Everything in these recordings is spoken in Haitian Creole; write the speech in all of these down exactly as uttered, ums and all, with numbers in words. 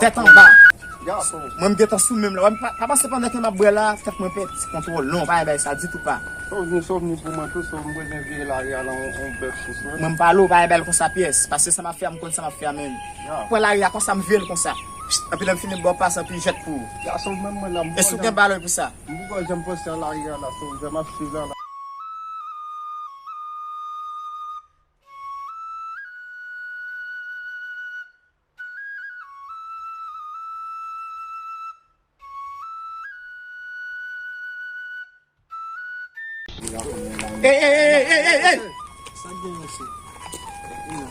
Tèt anba. Mwen m gentan sou menm la. Wè, m pa, pa panse pandan ke m ap bwè la, tèt mwen pèdi kontwòl. Non, pa bay sa ditou pa. Sa w vin, sa w vin pou mwen tou, sa w mwen bezwen vire lari a la, on, on bèf sou mwen. Mwen m pale w, pa bay l konsa pyès. Paske sa m ap fè a, m konn sa m ap fè a menm. Pran lari a konsa, m vire l konsa. Epi lè m fini, m ba w pase, epi jèt pou ou. E si w gen balòy pou sa? M poko janm panse a lari a la, so, jan m ap swiv la, la. Ey, ey, ey, ey, ey, ey! Sa k gen, mesye?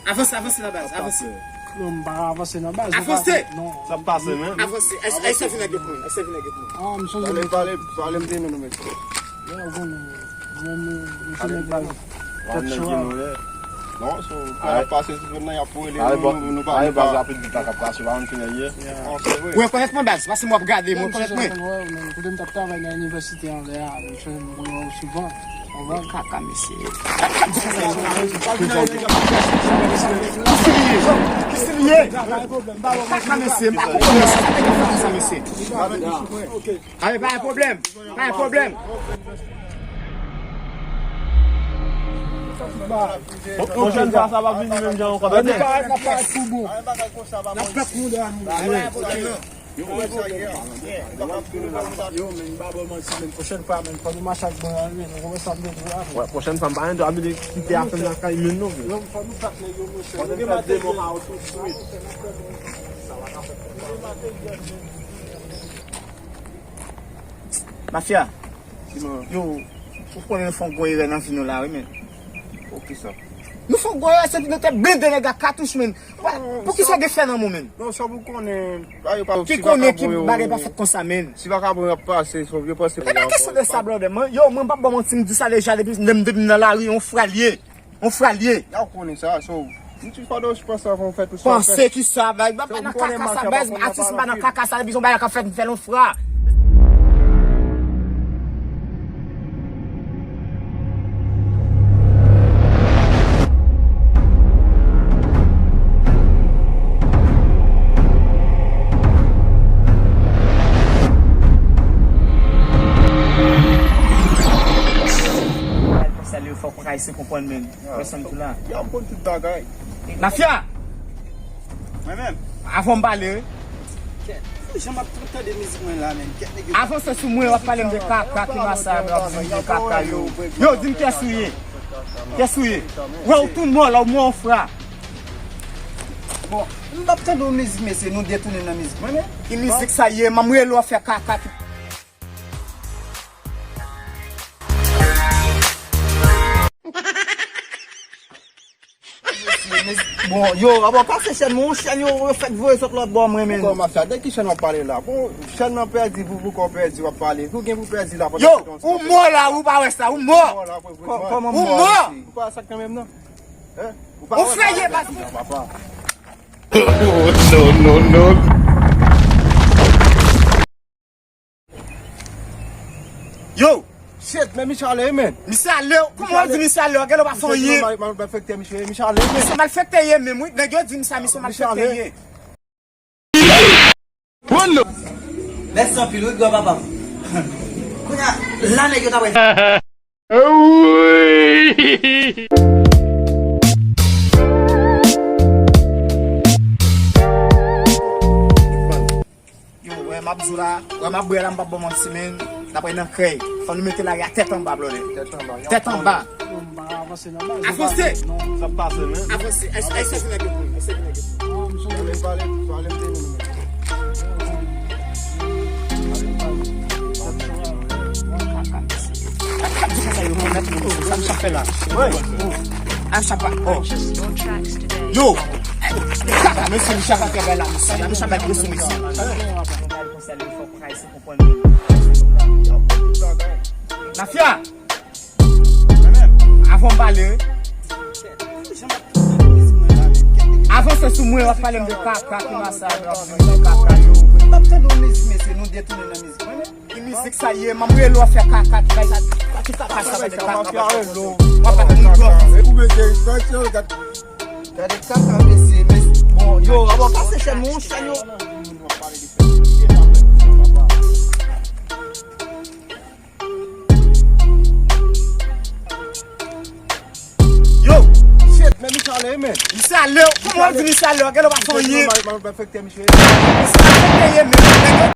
Avanse, avanse nan baz, avanse. Non, m pa avanse nan baz. Avanse! Non. Sa pase, men? Avanse. Ay, ay, sa vin ak mwen, ay, sa vin ak mwen. Ah, m sonje. Pale, pale, pale, m te nan nou, mesye. Yo, bon, men, men, men, mesye, nèg la. Tèt cho a. Non, so, pa pase sou zòn nan, y ap rele nou, nou, nou pa, nou pa. Rapid, vit la, k ap pase, pa konn ki lè l ye. Ou rekonèt mwen, baz, paske m ap gade, mwen rekonèt mwen. Kote m t ap travay nan inivèsite anlè a, mesye, m konn wè w souvan. Kaka, mesye. Kaka, mesye, m pa konprann sa, mesye. Ale, pa gen pwoblèm. Pa gen pwoblèm. Pwochèn fwa sa pa vini menm jan ankò, tande. N ap fè kou bon. N ap fè kou de amour. Yo, men, m pa ba w manti, men pwochèn fwa, men, fò nou mache ak bon, men, nou konprann sa m vle di la, men. Wè, pwochèn fwa, m pa gen dwa vin kite afè m lakay menm non, men. Yo, fò nou bat nèg yo, monchè. Fò nou fè de mò pa yo tout swit. Mafya. Yo, ou konnen nou fè yon gwo erè nan vi nou la, wi, men. Poukisa? Nou fè yon gwo erè, se nou te blende nèg ak katouch, men. Poukisa w gen fè nan men w, men? Non, sa pou konnen, bagay pa, ki konnen ki bagay pa fèt konsa, men. Si vakabon ap pase, so, yo panse. E pa kesyon de sa, brother. Mwen, yo, mwen p ap ba w manti, m di sa deja depi, depi m nan lari, yon frè l ye. On frè l ye. Y'all konnen sa, so, m ti fò dous panse avan w fè tout sa w fè. Panse ki sa, bay, m pa nan kaka sa, baz, atis m pa nan kaka sa, depi se yon bagay k ap fèt, m fè l on frè. Al konsa li yo fò kòk ayisyen konprann, men. Pèsonn ki la. Yo, m konn tout bagay. Mafya! Mwen menm. Avan m pale, wi. Kèt. Jan m ap tande mizik mwen la, men. Kèt nèg yo. Avanse sou mwen, w ap pale m de kaka, ki masay, w ap di m de kaka, yo. Yo, di m kiyès ou ye. Kiyès ou ye. Wè, ou tou mò la, ou mò, frè. Bon, m p ap tande yon mizik, mesye, nou detounen nan mizik mwen, men. Ki mizik sa ye, m ap rele w ap fè kaka, ki Bon, yo, aba pase chèn mwen, yon chèn yo, yo fèk voye sot lòt bò mwen, men. Poukò mafya, de ki chèn w ap pale la? Bon, chèn nan pèdi, pou, poukò w pèdi, w ap pale. Ki w gen pou pèdi la pandan se konsa? Yo, ou mò la, ou pa wè sa, ou mò. Ou mò la, vre, vre, kòman m mò? Ou mò. Ou pa wè sa kanmenm, non? Hein? Ou pa wè sa kanmenm, non, papa? No, no, no, no. Yo! Shit, men misye ale, men. Misye ale, kòman w di misye ale? Gade w pa fè anyen. Misye malfektè, misye, misye ale, men. Misye malfektè ye menm, wi. Nèg yo di m sa, misye malfektè ye. Mèsi anpil, wi, gran papa m. Kounye a, la nèg yo t ap wè. Yo, wè, m ap di w la, wè, m ap bwè la, m p ap ba w manti, men, n ap wè nan krèy. Fò nou mete lari a tèt anba, blòdè. Tèt anba. Tèt anba. Avanse! Sa pase, men. Avanse. Ay, ay, sa vin ak yo. Ay, sa vin ak yo. Pale, pale, pale, pale. Sa m chapè la. Ay, chapa. Oh. Yo! Kaka, mesye, m chapa kè la, mesye. M chapa kè la, mesye. Mafya! Avan m pale, wi. Avanse sou mwen, w ap pale m de kaka, ki masay, w ap di m de kaka, yo. M ap tande yon mizik, mesye, nou detounen nan mizik mwen, men. Ki mizik sa ye? M ap rele w ap fè kaka, ki bay sa, ki kaka sa, bay de kaka, w ap bat moun dwòl. Gade kaka, mesye, mesye. Yo, abò, kase chèn mwen, chèn yo. Yo, shit, men misye ale, men. Misye ale, kòman w ap di misye ale? Gade w pa sonye. Misye ale, men.